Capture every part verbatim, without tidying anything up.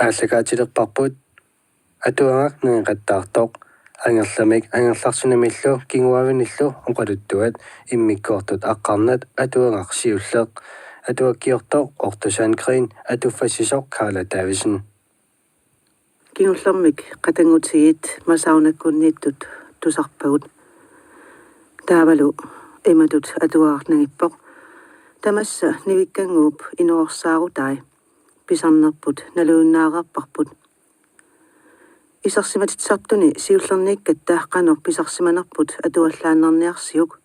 aallakaatilerparput. Atuagaq nangeqattaartoq. Angerlamik angerlarsinamillu kinguaavinillu oqaluttuat immikkoortut aqqarnat atuagaq siulleq. Atuakkiortoq Otto Sandgreen, atuffassisoq Karla Davidsen. Kingullermik qatanngutigiit Masaunakkunniittut tusarpagut. Taavalu imatut atuagaq nangippoq: Tamassa Nivikkannguup inoorsaarutaai. Pisarnerput naluinnaareerparput. Isersimatitsisartuni siullerniikkatta qanoq pisarsimanerput atuallaannarniarsiuk.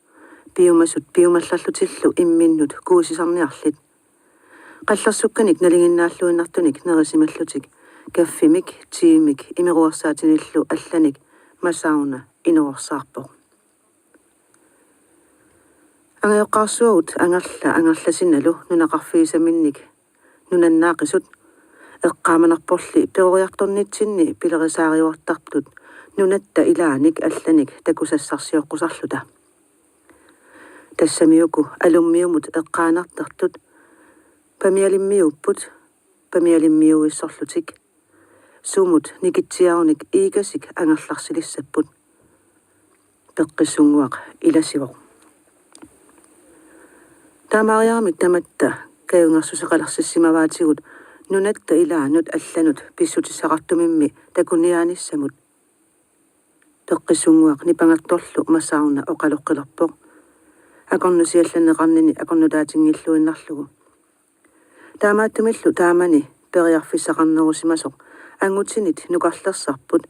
Piumasut piumallerlutillu imminnut kuusisarniarlit. Qallersukkanik nalinginnaalluinnartunik nerisimallutik kaffimik, tiimik imeruersaatinillu allanik Masauna inoorsaarpoq. Angajoqqaarsuagut Angerla Angerlasinalu nunaqarfigisaminnik nunannaaqisut eqqaamanarporli peroriartornitsinni pilerisaariuartartut nunatta ilaannik allanik takusassarsioqqusarluta. Tassami uku alummiumut eqqaanartartut Pamialimmiuupput, Pamialimmiuuissorlutik. Sumut nikitsiarunik iikasik angerlarsilissapput. Peqqissunnguaq ilasivoq: Taamaariaramik tamatta kajungersuseqalersissimavaatigut nunatta ilaanut allanut pissutissaqartumimmi takuniaanissamut. Peqqissunnguaq nipangertorlu Masauna oqaloqqilerpoq, akornusiallanneqarnini akornutaatinngilluinnarlugu. Taamaattumillu taamani periarfissaqarnerusimasoq angutinit nukarlersarput,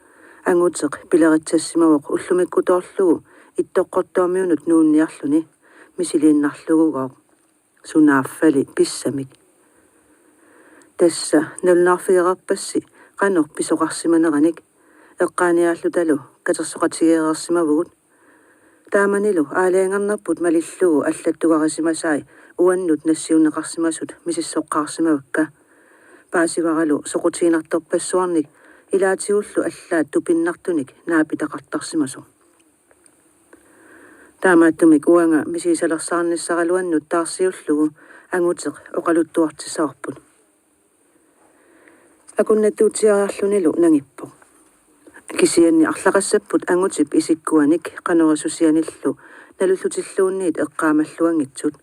anguteq pileritsassimavoq ullumikkutoorlugu Ittoqqortoormiunut nuunniarluni, misiliinnarlugugooq. Sunaaffali pissamik. Tassa nalunaarfigereerpassi qanoq pisoqarsimaneranik, eqqaaniaallutalu katersoqatigeereersimavugut. Taamanilu aalajangernerput malillugu allattugarisimasai uannut nassiunneqarsimasut misissoqqaarsimavakka. Paasivaralu soqutiginartorpassuarnik ilaatigullu allaat tupinnartunik naapitaqartarsimasoq. Taamaattumik uanga misigisalersaarnissaraluannut taarsiullugu anguteq oqaluttuartissavarput. Akunnattuutsiariarlunilu nangippoq: Kisianni arlaqassapput angutip isikkuanik qanoq issusianillu nalullutilluunniit eqqaamalluanngitsut.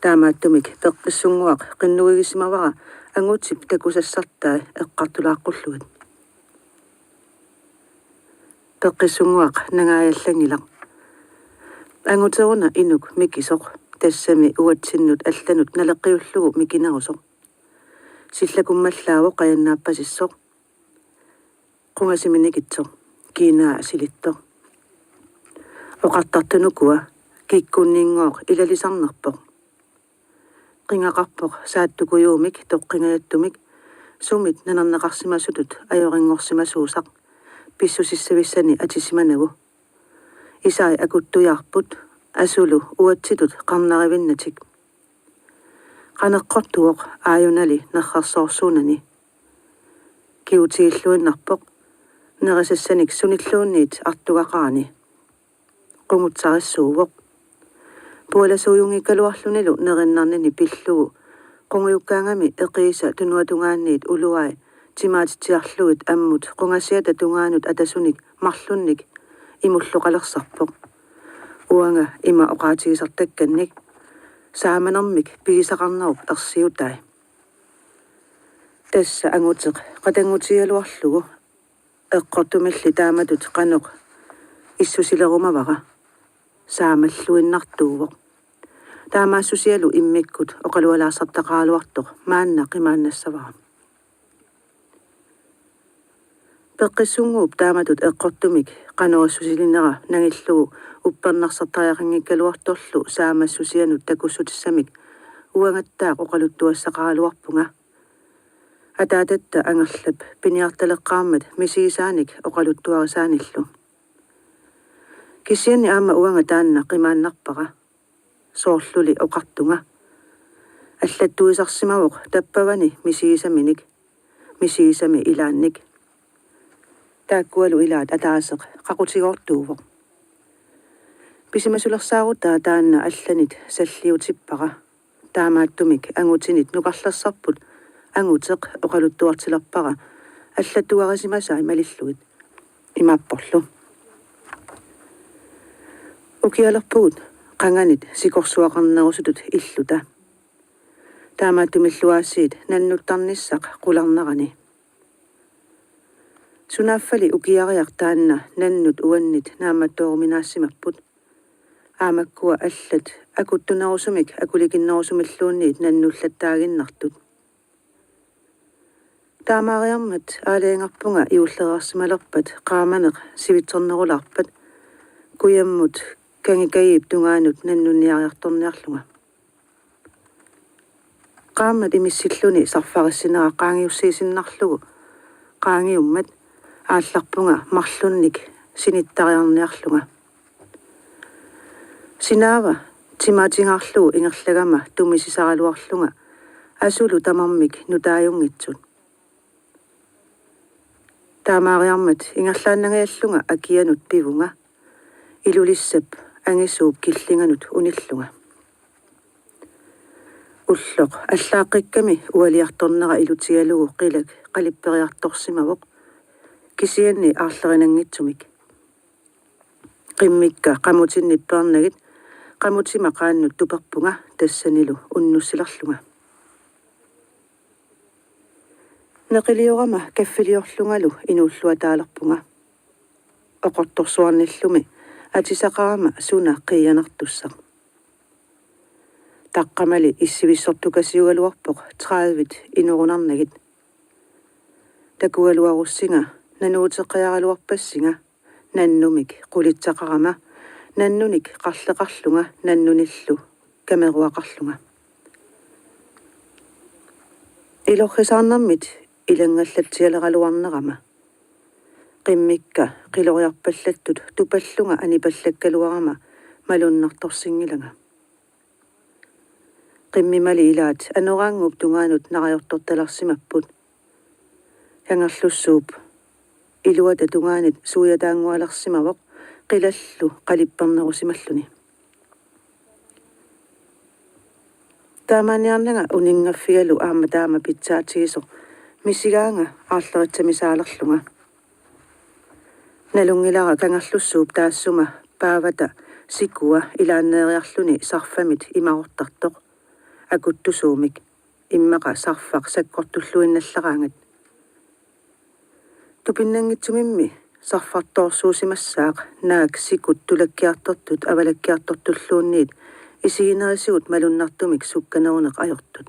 Taamaattumik Peqqissunnguaq qinnuigisimavara angutip takusassartai eqqartulaaqqullugit. Peqqissunnguaq nangaajallanngilaq. Anguteruna inuk mikisoq, tassami uatsinnut allanut naleqqiullugu mikinerusoq. Sillakummallaavoq qajannaapasissoq. Qungasiminikitsoq, kiinaa silittoq. Oqartartunukua kikkunninngooq ilalisarnerpoq. Qingaqarpoq saattukujuumik toqqingajattumik sumit nanerneqarsimasutut ajorinngorsimasuusaq pissusissavissani atisimanagu. Isai akuttujaarput, asulu uatsitut qarnarivinnatik. Qaneqqortuvoq aajunali nerrersoorsuunani. Kigutigilluinnarpoq nerisassanik sunilluunniit artugaqarani. Qungutsarissuuvoq. Pualasuujunngikkaluarlunilu nerinnarnini pillugu qungujukkaangami eqiisa tunuatungaanniit uluai timaatitsiarlugit ammut qungasiata tungaanut atasunik marlunnik imulloqalersarpoq. Uanga ima oqaatigisartakkannik: Saamanermik pigisaqarnerup ersiutai. Tassa anguteq qatanngutigigaluarlugu eqqortumilli taamatut qanoq issusilerumavara. Saamalluinnartuuvoq. Taamaassusialu immikkut oqalualaassartaqaraluartoq maanna qimaannassavara. Peqqissunnguup taamatut eqqortumik qanoq issusilinera nangillugu uppernarsartariaqanngikkaluartorlu saamassusianut takussutissamik uangattaaq oqaluttuassaqaraluarpunga. Ataatatta Angerlap piniartaleqqaarmat misigisaanik oqaluttuarisaanillu. Kisianni aamma uanga taanna qimaannarpara. Soorluli oqartunga: Allattuisarsimavoq tappavani misigisaminik, misigisami ilaannik. Taakkualu ilaat ataaseq qaqutigoortuuvoq. Pisimasulersaarutaa taanna allanit salliutippara. Taamaattumik angutinit nukarlersarput anguteq oqaluttuartilerpara allatuarisimasai malillugit. Imaapporlu: Ukialerpugut qanganit sikorsuaqarnerusutut illuta. Taamaattumillu aasiit nannuttarnissaq qularnarani. Sunaaffali ukiariaq taanna nannut uannit naammattooruminaassimapput. Aamakkua allat akuttunerusumik akulikinnerusumilluunniit nannullattaaginnartut. Taamaariarmat aalajangerpunga juullereersimalerpat qaamaneq sivitsernerulaarpat kujammut Kangikajiip tungaanut nannunniariartorniarlunga. Qaammat imissilluni sarfarissinera qaangiussiisinnarlugu qaangiummat aallarpunga marlunnik sinittariarniarlunga. Sinaava timaatingaarlugu ingerlagama tumisisaraluarlunga asulu tamarmik nutaajunngitsut. Taamaariarmat ingerlaannangajallunga akianut pivunga, Ilulissap angisuup killinganut unillunga. Ulloq allaaqqikkami ualiartornera ilutigalugu qilak qalipperiartorsimavoq, kisianni aarlerinanngitsumik. Qimmikka qamutinnit peernagit qamutima qaannut tuperpunga tassanilu unnussilerlunga. Neqiliorama kaffiliorlungalu inuulluataalerpunga. Oqortorsuarnillumi atisaqarama suna qiianartussaq. Taqqamali issivissortukasiugaluarpoq tredive inorunarnagit. Takugaluarussinga nanuuteqqiaraluarpassinga nannumik qulitsaqarama, nannunik qarleqarlunga nannunillu kameruaqarlunga. Ilorrisaarnermit ilanngallatsialeraluarnerama. Qimmikka qiloriarpallattut tupallunga anipallakkaluarama malunnartorsinngilanga. Qimmimali ilaat anoraannguup tungaanut naraartortalersimapput. Kangerlussuup iluata tungaanit suiataanngualersimavoq qilallu qalippernerusimalluni. Taamaanniarnanga uninngaffigalu aamma taama pitsaatigisoq misigaanga aarleritsamisaalerlunga. Nalunngilara Kangerlussuup taassuma paavata sikua ilaanneeriarluni sarfamit imaartartoq akuttusuumik, immaqa sarfaq sakkortulluinnallaraangat. Tupinnanngitsumimmi sarfartoorsuusimassaaq naak sikut tulakkiartortut avalakkiartortulluunniit isiginerisigut malunnartumik sukkaneruneq ajortut.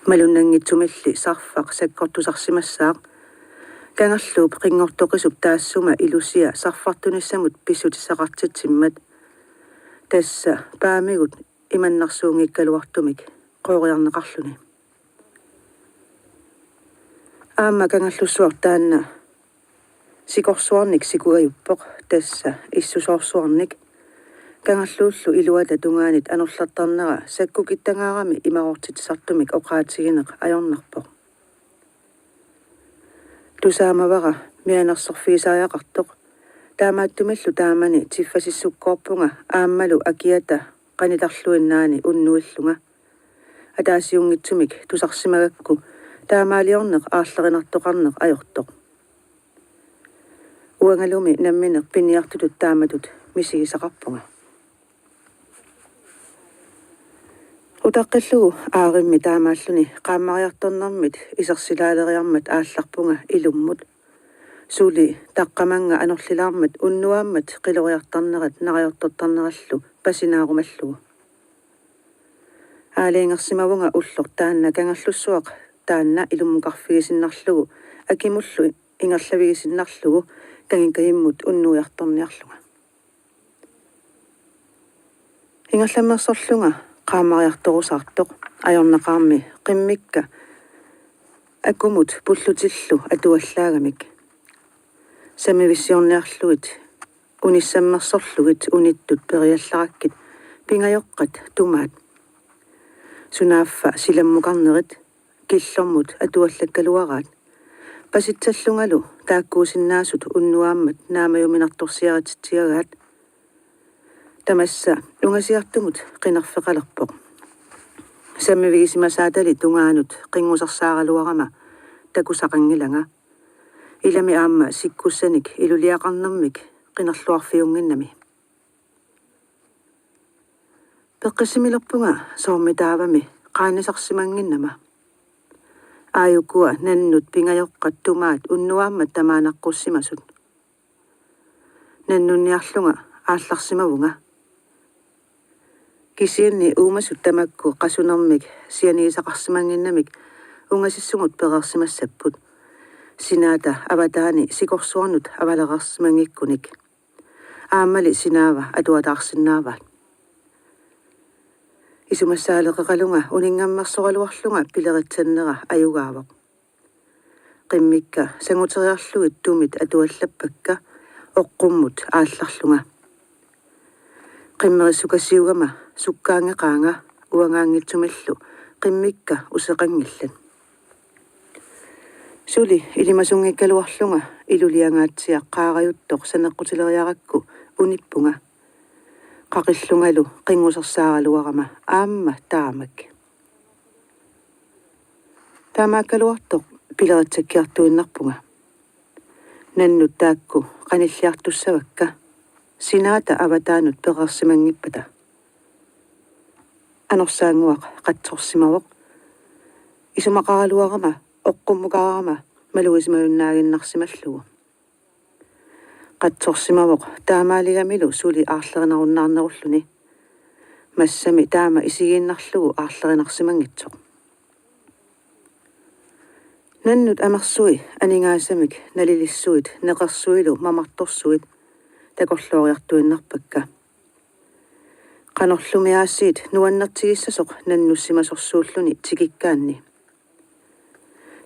Malunnanngitsumilli sarfaq sakkortusarsimassaaq Kangerluup qinngortoqisup taassuma ilusia sarfartunissamut pissutissaqartitsimmat. Tassa paamigut imannarsuunngikkaluartumik qooriarneqarluni. Aamma Kangerlussuaq taanna sikorsuarnik sikugajuppoq, tassa issusoorsuarnik. Kangerluullu iluata tungaanit anorlertarnera sakkukittagaarami imaartitsisartumik oqaatigineq ajornarpoq. Tusaamavara mianersorfigisariaqartoq. Taamaattumillu taamani tiffasissukkoorpunga aammalu akiata qanitarluinnaani unnuillunga. Ataasiunngitsumik tusarsimagakku taamaaliorneq aarlerinartoqarneq ajortoq. Uangalumi nammineq piniartutut taamatut misigisaqarpunga. Utaqqillugu aarimmi taamaalluni qaammariartornermit isersilaaleriarmat aallarpunga ilummut. Suli taqqamannga anorlilaarmat unnuaammat qiloriartarnerat naraartortarnerallu pasinaarumallugu. Aalajangersimavunga ulloq taanna Kangerlussuaq taanna ilummukarfigisinnarlugu akimullu ingerlavigisinnarlugu Kangikajimmut unnuiartorniarlunga. Ingerlammersorlunga qaammariartorusaartoq ajornaqaarmi qimmikka akumut pullutillu atuallaagamik. Samivissiorniarlugit unissammersorlugit unittut periallarakkit pingajoqqat tumaat. Sunaaffa silammukarnerit killormut atuallakkaluaraat. Pasitsallungalu taakkuusinnaasut unnuaammat naamajuminartorsiarititsiagaat. Tamassa ungasiartumut qinerfeqalerpoq. Sammivigisimasaatali tungaanut qinngusersaaraluarama takusaqanngilanga. Ilami aamma sikkussanik iluliaqarnermik qinerluarfiunnginnami. Peqqissimilerpunga soormitaavami qaanisarsimannginnama. Aajukua nannut pingajoqqat tumaat unnuaammat tamaanaqqussimasut. Nannunniarlunga aallarsimavunga. Kisianni uumasut tamakku qasunermik sianigisaqarsimannginnamik ungasissugut pereersimassapput. Sinaata avataani sikorsuarnut avalereersimanngikkunik. Aammali sinaava atuataarsinnaavaat. Isumassaaleqeqalunga uninngammersoraluarlunga pileritsannera ajugaavoq. Qimmikka sanguteriarlugit tumit atuallappakka oqqummut aallarlunga. Qimmerissukasiugama sukkaanngeqaanga uangaanngitsumillu qimmikka useqanngillat. Suli ilimasunngikkaluarlunga iluliangaatsiaq qaarajuttoq saneqqutileriarakku unippunga. Qaqillungalu qinngusersaaraluarama aamma taamak. Taamaakkaluartoq pileritsakkiartuinnarpunga. Nannut taakku qanilliartussavakka sinaata avataanut pereersimanngippata. Anorsaannguaq qatsorsimavoq. Isumaqaraluarama oqqummukaarama malugisimajunnaannarsimallugu. Qatsorsimavoq taamaaligamilu suli aarlerinarunnaarnerulluni. Massami taama isigiinnarlugu aarlerinarsimanngitsoq. Nannut amersui aningaasamik nalilissuit neqersuilu mamartorsuit takorlooriartuinnarpakka. Qanorlumiaasiit nuannertigissasoq nannussimasorsuulluni tikikkaanni.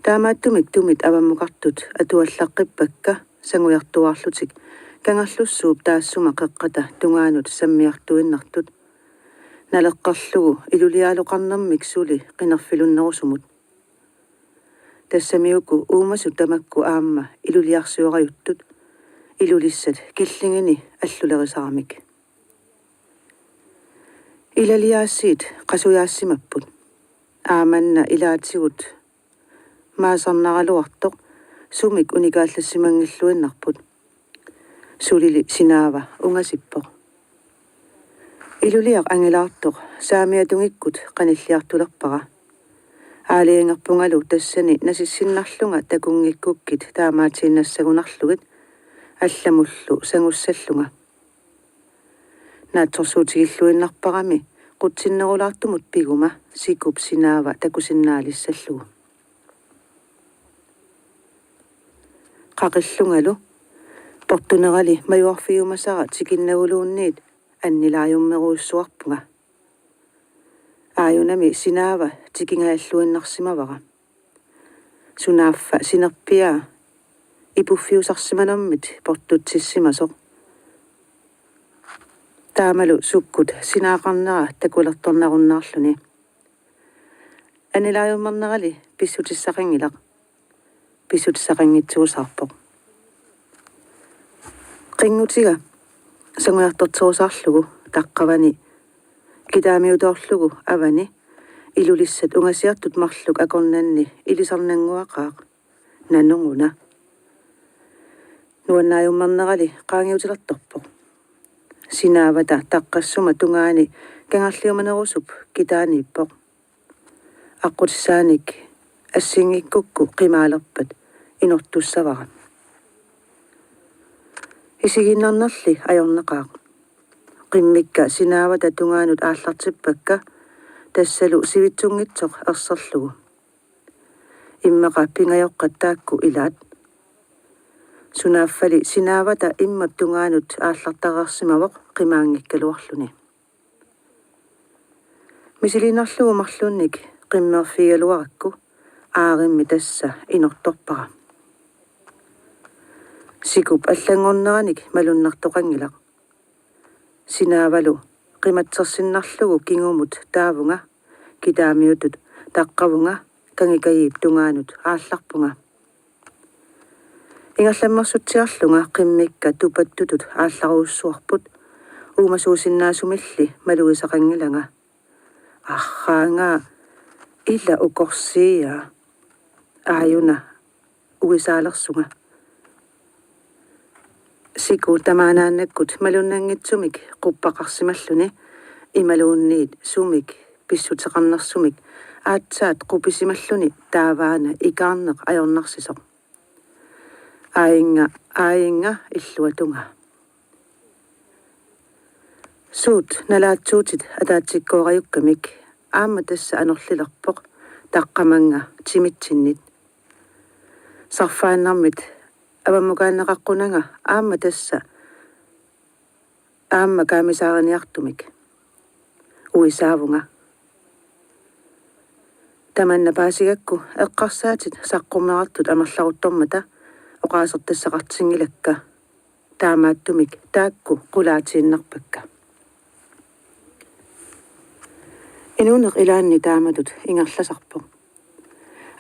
Taamaattumik tumit avammukartut atuallaqqippakka sangujartuaarlutik kangerlussuup taassuma qeqqata tungaanut sammiartuinnartut. Naleqqerlugu iluliaaloqarnermik suli qinerfilunnerusumut. Tassami uku uumasut tamakku aamma iluliarsiorajuttut. Ilulissat killingini allulerisaramik. Ilaliaasiit qasujaassimapput. Aamanna ilaatigut maasarnaraluartoq sumik unikaallassimanngilluinnarput. Sulili sinaava ungasippoq. Iluliaq angilaartoq saamiatungikkut qanilliartulerpara. Aalajangerpungalu tassani nasissinnarlunga takunngikkukkit taamaatiinnassagunarlugit allamullu sangussallunga. Naatsorsuutigilluinnarparami qutsinnerulaartumut piguma sikup sinaava takusinnaalissallugu. Qaqillungalu portunerali majuarfigiumasara tikinnaguluunniit annilaajummerujussuarpunga. Aajunami sinaava tikingajalluinnarsimavara. Sunaaffa sinerpiaa ipuffiusarsimanermit portutsissimasoq. Taamalu sukkut sinaaqarnera takulertornarunnaarluni. Annilaajummernerali pissutissaqanngilaq. Pissutissaqanngitsuusaarpoq. Qinngutiga sangujartorterusaarlugu taqqavani kitaamiutoorlugu avani Ilulissat ungasiartut marluk akornanni ilisarnannguaqaaq. Nanunguna. Nuannaajummernerali qaangiutilertorpoq. Sinaavata taqqassuma tungaani kangerliumanerusup kitaaniippoq. Aqqutissaanik assinngikkukku qimaalerpat inortussavara. Isigiinnarnerli ajornaqaaq. Qimmikka sinaavata tungaanut aallartippakka tassalu sivitsunngitsoq erserlugu. Immaqa pingajoqqat taakku ilaat. Sunaaffali sinaavata immap tungaanut aallartareersimavoq qimaanngikkaluarluni. Misiliinnarlugu marlunnik qimmerfigigaluarakku aarimmi tassa inortorpara. Sikup allanngorneranik malunnartoqanngilaq. Sinaavalu qimatsersinnarlugu kingumut taavunga, kitaamiutut taqqavunga, kangikajiip tungaanut aallarpunga. Ingerlammersutsiarlunga qimmikka tupattutut aallarujussuarput, uumasuusinnaasumilli malugisaqanngilanga. Arraangaa Ila ukorsiia. Aajuna uisaalersunga. Siku tamaanaannakkut malunnanngitsumik quppaqarsimalluni imaluunniit sumik pissuteqarnersumik aatsaat qupisimalluni taavaana ikaarneq ajornarsisoq. Aajinga, aajinga illuatunga. Suut nalaatsuutit ataatsikkoorajukkamikkit aamma tassa anorlilerpoq taqqamannga timitsinnit. Sarfaannarmit avammukaanneqaqqunanga aamma tassa aamma kaamisaariniartumik. Uisaavunga. Tamanna paasigakku eqqarsaatit saqqummerartut amerlaruttormata oqaasertassaqartinngilakka. Taamaattumik taakku qulaatiinnarpakka. Inuuneq ilaanni taamatut ingerlasarpoq.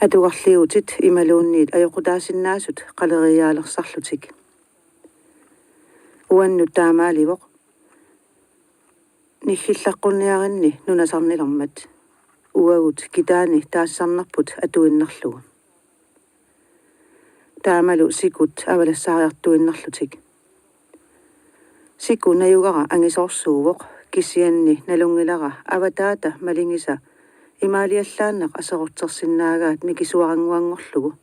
Atugarliuutit imaluunniit ajoqutaasinnaasut qaleriiaalersarlutik. Uannut taamaalivoq. Niggillaqqunniarinni nunasarnilermat. Uagut kitaani taasisarnerput atuinnarlugu. Taamalu sikut avalassaariartuinnarlutik. Siku najugara angisoorsuuvoq kisianni nalunngilara avataata malingisa imaaliallaannaq aserortersinnaagaat mikisuarannguanngorlugu.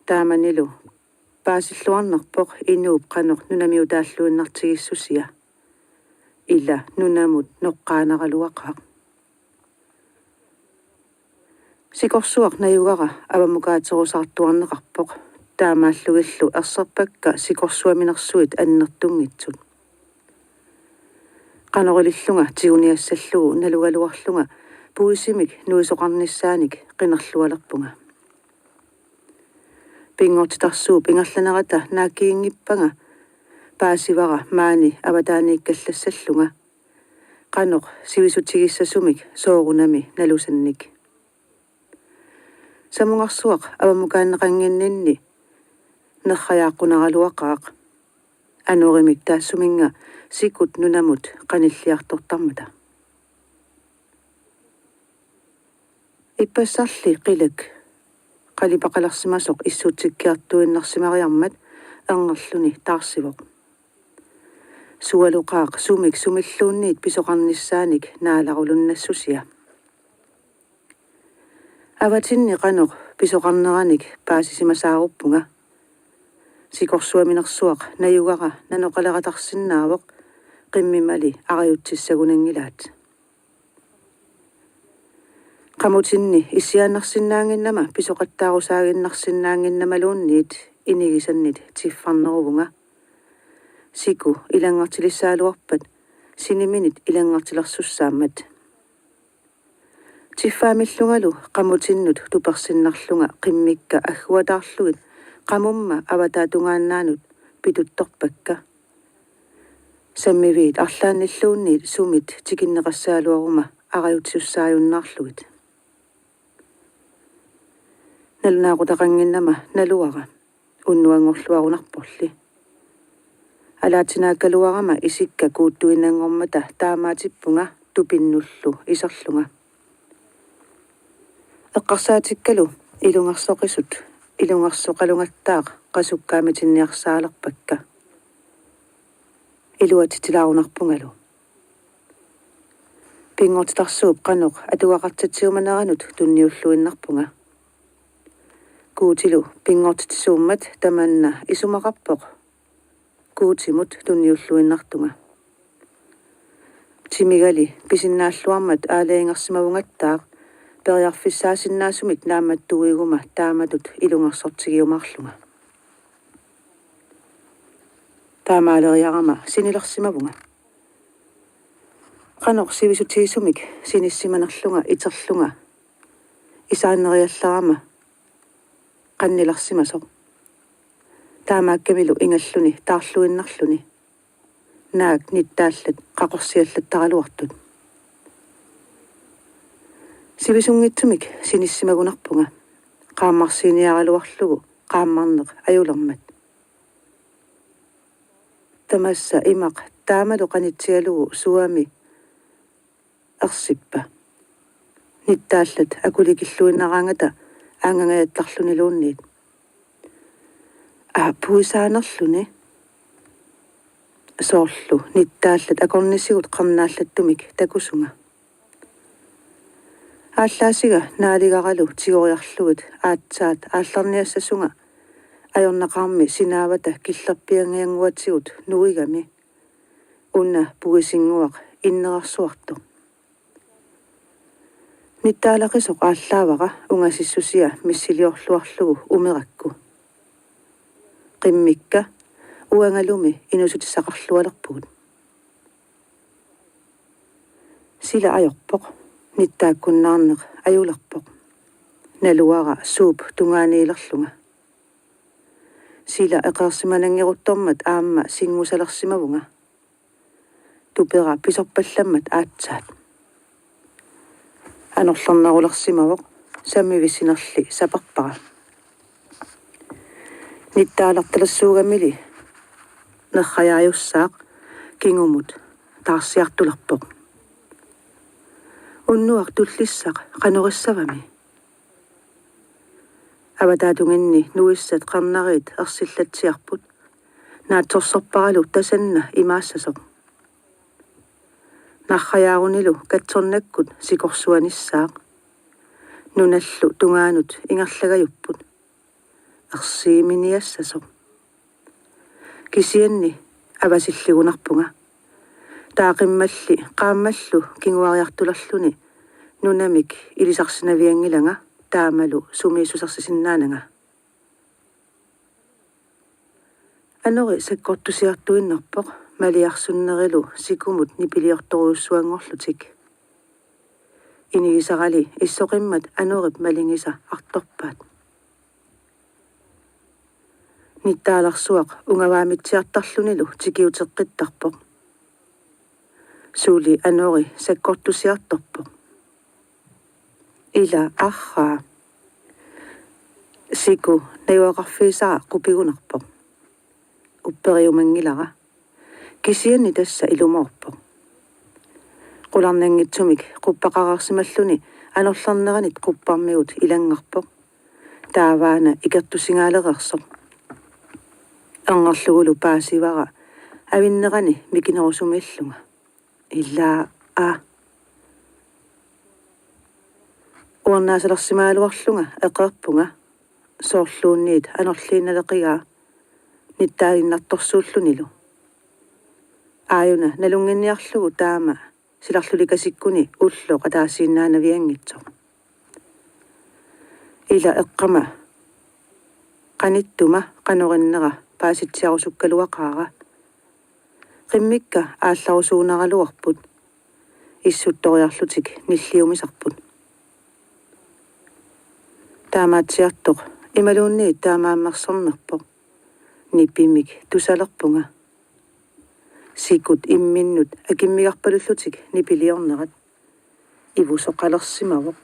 Taamanilu paasilluarnerpoq inuup qanoq nunamiutaalluinnartigissusia. Ila nunamut noqqaanaraluaqaaq. Sikorsuaq najugara avammukaaterusaartuarneqarpoq taamaallugillu erserpakka sikorsuaminersuit annertunngitsut. Qanoq ilillunga tiguniassallugu nalugaluarlunga puisimik nuisoqarnissaanik qinerlualerpunga. Pinngortitarsuup ingerlanerata naakkiginngippanga paasivara maani avataaniikkallassallunga. Qanoq sivisutigisasumik soorunami nalusannik. Samungarsuaq avammukaanneqannginninni nerrajaaqqunaraluaqaaq. Anorimik taassuminnga sikut nunamut qanilliartortarmata. Ippassarli qilak qalipaqalersimasoq issutsikkiartuinnarsimariarmat erngerluni taarsivoq. Sualoqaaq sumik sumilluunniit pisoqarnissaanik naalarulunnassusia. Avatinni qanoq pisoqarneranik paasisimasaaruppunga. Sikorsuaminersuaq najugara nanoqaleratarsinnaavoq qimmimali arajutsissagunanngilaat. Qamutinni issiaannarsinnaannginnama pisoqattaarusaaginnarsinnaannginnamaluunniit inigisannit tiffarneruvunga. Siku ilanngartilissagaluarpat siniminit ilanngartilersussaammat. Tiffaamillungalu qamutinnut tupersinnarlunga qimmikka agguataarlugit qamumma avataatungaannaanut pituttorpakka. Sammiviit arlaannilluunniit sumit tikinneqassagaluaruma arajutsisussaagunnaarlugit. Nalunaaqutaqannginnama naluara unnuanngorluarunarporli. Alaatsinaakkaluarama isikka kuuttuinnanngormata taamaatippunga tupinnullu iserlunga. Eqqarsaatikkalu ilungersoqisut ilungersoqalungattaaq qasukkaamitinniarsaalerpakka. Iluatsitsilaarunarpungalu. Pinngortitarsuup qanoq atugaqartitsiumaneranut tunniulluinnarpunga. Guutilu pinngortitsisuummat tamanna isumaqarpoq Guutimut tunniulluinnartunga. Timigali pisinnaalluarmat aalajangersimavungattaaq periarfissaasinnaasumik naammattuuiguma taamatut ilungersortigiumaarlunga. Taamaaleriarama sinilersimavunga. Qanoq sivisutigisumik sinissimanerlunga iterlunga isaanneriallarama qannilersimasoq. Taamaakkamilu ingalluni taarluinnarluni. Naak nittaallat qaqorsiallattaraluartut. Sivisunngitsumik sinissimagunarpunga. Qaammarsiiniaraluarlugu qaammarneq ajulermat. Tamassa imaq taamalu qanitsigalugu suami ersippa. nittaallat akulikilluinnaraangata aangangajattarluniluunniit. Aa, puisaanerluni. Soorlu nittaallat akornisigut qernaallattumik takusunga. Aallaasiga naaligaralu tigoriarlugit aatsaat aallarniassasunga ajornaqaarmi sinaavata killerpianngiannguatigut nuigami. Una puisinnguaq innerarsuartoq. Nittaalaqisoq aallaavara ungasissusia missiliorluarlugu umerakku. Qimmikka uangalumi inuussutissaqarlualerpugut. Sila ajorpoq, nittaakkunnaarneq ajulerpoq. Naluara suup tungaaniilerlunga. Sila eqeersimananngeruttormat aamma singusalersimavunga. Tupera pisorpallammat aatsaat. Anorlernerulersimavoq, sammivissinerli saperpara. Nittaalertalersuugamili nerrajaajussaaq kingumut taarsiartulerpoq. Unnuaq tullissaq qanorissavami? Avataatunginni nuissat qernariit ersillatsiarput. Naatsorsorparalu tasanna imaassasoq. Narrajaarunilu katsornakkut sikorsuanissaaq. Nunallu tungaanut ingerlagajupput. Ersiiminiassasoq. Kisianni avasilligunarpunga. Taaqimmalli qaammallu kinguariartulerluni nunamik ilisarsinavianngilanga taamalu sumiissusersisinnaananga. Anori sakkortusiartuinnarpoq maliarsunnerilu sikumut nipiliortorujussuanngorlutik. Inigisarali issoqimmat anorip malingisa artorpaat. Nittaalersuaq ungavaamitsiartarlunilu tikiuteqqittarpoq. Suli anori sakkortusiartorpoq. Ila arraa. Siku najugaqarfigisara qupigunarpoq. Upperiumanngilara. Kisianni tassa ilumoorpoq. Qularnanngitsumik quppaqareersimalluni anorlerneranit qupparmigut ilanngarpoq. Taavaana ikertusigaalereersoq. Erngerlugulu paasivara avinnerani mikinerusumiillunga. Ilaa aa. Uernaasalersimagaluarlunga eqeerpunga soorluunniit anorliinnaleqigaa nittaaliinnartorsuullunilu. Aajuna nalunnginniarlugu taama silarlulikasikkuni ulloq ataasiinnaanavianngitsoq. Ila eqqama qanittuma qanorinnera paasitsiarusukkaluaqaara. Qimmikka aallarusuunaraluarput. Issuttoriarlutik nilliumisarput. Taamaatsiartoq imaluunniit taamaammersornerpoq. Nipimik tusalerpunga. Sikut imminnut akimmigarpalullutik nipiliornerat. Ivusoqalersimavoq.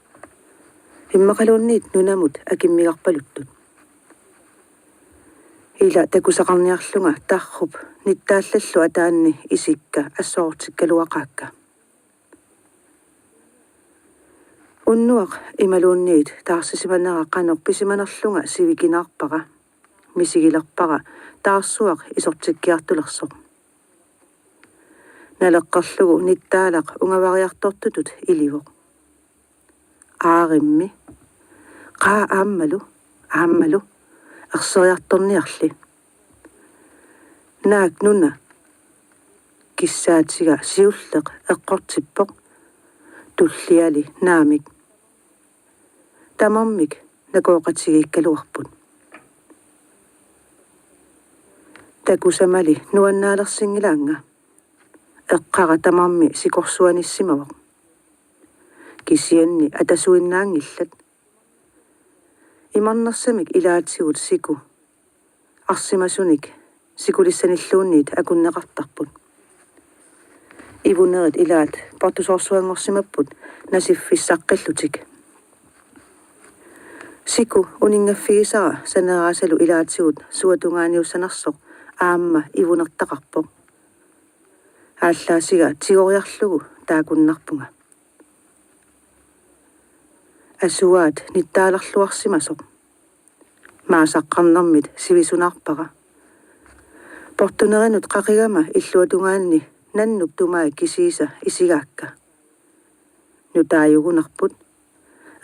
Immaqaluunniit nunamut akimmigarpaluttut. Ila takusaqarniarlunga tarrup nittaallallu ataanni isikka assorortikkaluaqaakka. Unnuaq imaluunniit taarsisimanera qanoq pisimanerlunga sivikinaarpara. Misigilerpara taarsuaq isortikkiartulersoq. Naleqqerlugu nittaalaq ungavariartortutut ilivoq. Aarimmi. Qaa aammalu, aammalu, erseriartorniarli. Naak nuna. Kissaatiga siulleq eqqortippoq. Tulliali naamik. Tamarmik nakooqatigiikkaluarput. Takusamali nuannaalersinngilaannga. Eqqara tamarmi sikorsuanissimavoq. Kisianni atasuinnaanngillat. Imarnersamik ilaatigut siku. Arsimasunik sikulissanilluunniit akunneqartarput. Ivunerit ilaat portusoorsuanngorsimapput nasiffissaqqillutik. Siku uninngaffigisara saneraasalu ilaatigut suatungaaniussanersoq aamma ivunertaqarpoq. Aallaasiga tigoriarlugu taakunnarpunga. Asuaat nittaalarluarsimasoq. Maasaqqarnermit sivisunaarpara. Portunerinut qaqigama illuatungaanni nannup tumai kisiisa isigaakka. Nutaajugunarput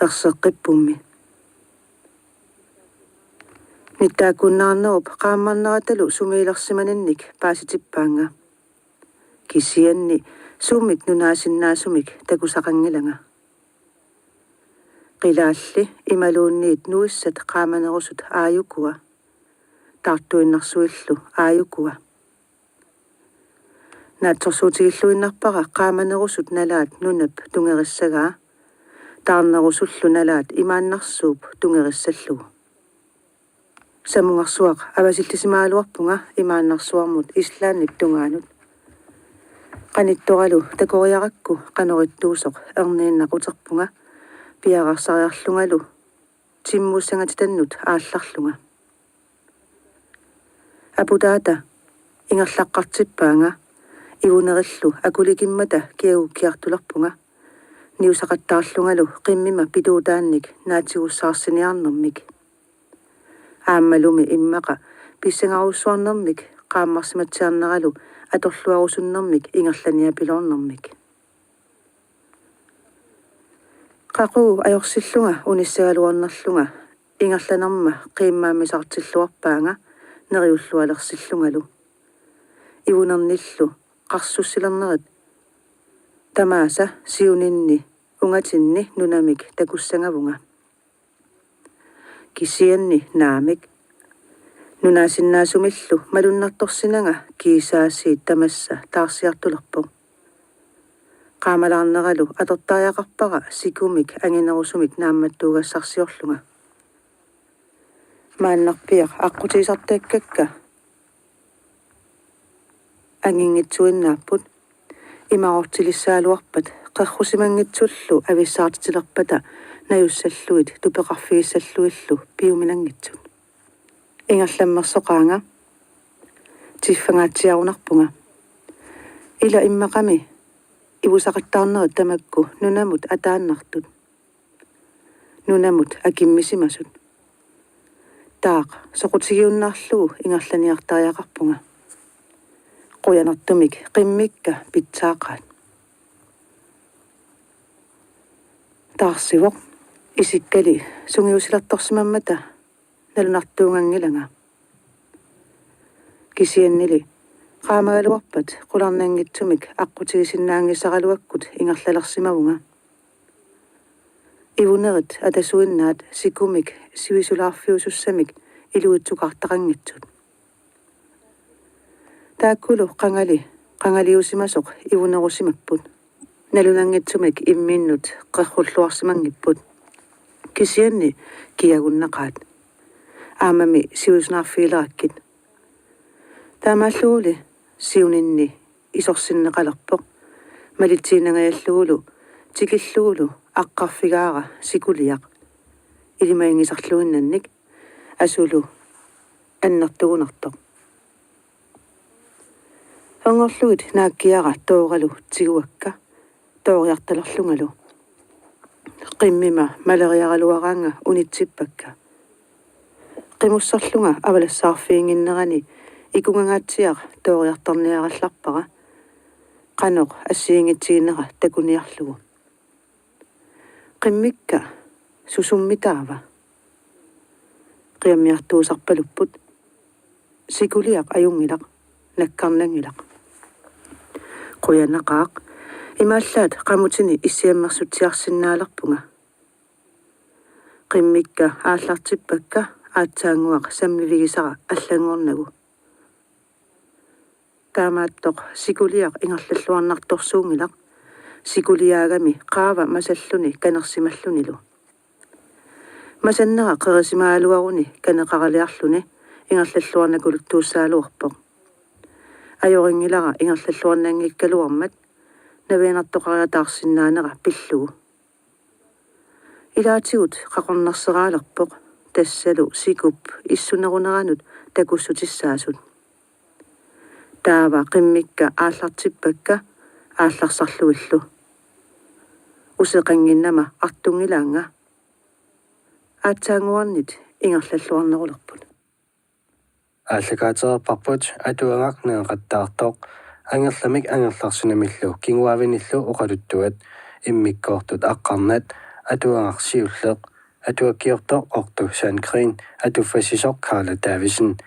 erseqqippummi. Nittaakkunnaarnerup qaammarneratalu sumiilersimaninnik paasitippaanga. Kisianni summik nunaasinnaasumik takusaqanngilanga. Qilaalli imaluunniit nuissat qaamanerusut aajukua. Taartuinnarsuillu aajukua. Naatsorsuutigilluinnarpara qaamanerusut nalaat nunap tungerissagaa. Taarnerusullu nalaat imaannarsuup tungerissallugu. Samungarsuaq avasillisimagaluarpunga imaannarsuarmut Islandip tungaanut. Qanittoralu takoriarakku qanoq ittuusoq erniinnaq uterpunga piareersariarlungalu timmuussangatitannut aallarlunga. Aputaata ingerlaqqartippaanga ivunerillu akulikimmata kiagukkiartulerpunga niusaqattaarlungalu qimmima pituutaannik naatigussaarsiniarnermik. Aammalumi immaqa pissangarujussuarnermik qaammarsimatsiarneralu atorluarusunnermik ingerlaniapiloornermik. Qaqugu ajorsillunga unissagaluarnerlunga ingerlanerma qiimmaammisartilluarpaanga neriullualersillungalu. Ivunernillu qarsussilernerit tamaasa siuninni ungatinni nunamik takussangavunga. Kisianni naamik. Nunaasinnaasumillu malunnartorsinanga kiisaasiit tamassa taarsiartulerpoq. Qaamalaarneralu atortariaqarpara sikumik anginerusumik naammattuugassarsiorlunga. Maannarpiaq aqqutigisartakkakka anginngitsuinnaapput. Imarortilissagaluarpat qerrusimanngitsullu avissaartitilerpata najussallugit tupeqarfigissallugillu piuminanngitsut. Ingerlammersoqaanga. Tiffangaatsiarunarpunga. Ila immaqami ivusaqattaarnerit tamakku nunamut ataannartut. Nunamut akimmisimasut. Taaq soqutigiunnaarlugu ingerlaniartariaqarpunga. Qujanartumik qimmikka pitsaaqaat. Taarsivoq isikkali sungiusilertorsimammata nalunartuunganngilanga. Kisiannili qaamagaluarpat qularnanngitsumik aqqutigisinnaanngisaraluakkut ingerlalersimavunga. Ivunerit atasuinnaat sikumik sivisulaarfiusussamik iluitsukaartaqanngitsut. Taakkulu qangali qangaliusimasoq ivunerusimapput. Nalunanngitsumik imminnut qerrulluarsimanngipput. Kisianni kiagunnaqaat. Aammami sivisulaarfigilerakkit. Taamaalluguli siuninni isorsinneqalerpoq. Malitsiinnangajallugulu tikillugulu aqqarfigaara sikuliaq. Ilimaginngisarluinnannik asulu annertugunartoq. Erngorlugit naakkiara tooralu tiguakka tooriartalerlungalu. Qimmima maleriaraluaraannga unitsippakka. Qimusserlunga avalassaarfiginnginnerani ikungangaatsiaq tooriartarniarallarpara qanoq assigiinngitsiginera takuniarlugu. Qimmikka susummitaava? Qiammiartuusarpalupput. Sikuliaq ajunngilaq, nakkarnanngilaq. Qujanaqaaq, imaallaat qamutini issiammersutsiarsinnaalerpunga. Qimmikka aallartippakka aatsaannguaq sammivigisara allanngornagu. Taamaattoq sikuliaq ingerlalluarnartorsuunngilaq, sikuliaagami qaava masalluni kanersimallunilu. Masannera qerisimagaluaruni kaneqaraliarluni ingerlalluarnakuluttuussagaluarpoq. Ajorinngilaq ingerlalluarnanngikkaluarmat navianartoqariataarsinnaanera pillugu. Ilaatigut qaqornerseraalerpoq tassalu sikup issuneruneranut takussutissaasut. Taava qimmikka aallartippakka aallarsarlugillu. Useqannginnama artunngilaannga. aatsaannguarnit ingerlalluarnerulerput. Aallakaatereerparput atuagaq nangeqattaartoq, Angerlamik Angerlarsinamillu kinguaavinillu oqaluttuat, immikkoortut aqqarnat, atuagaq siulleq, atuakkiortoq Otto Sandgreen, atuffassisoq Karla Davidsen.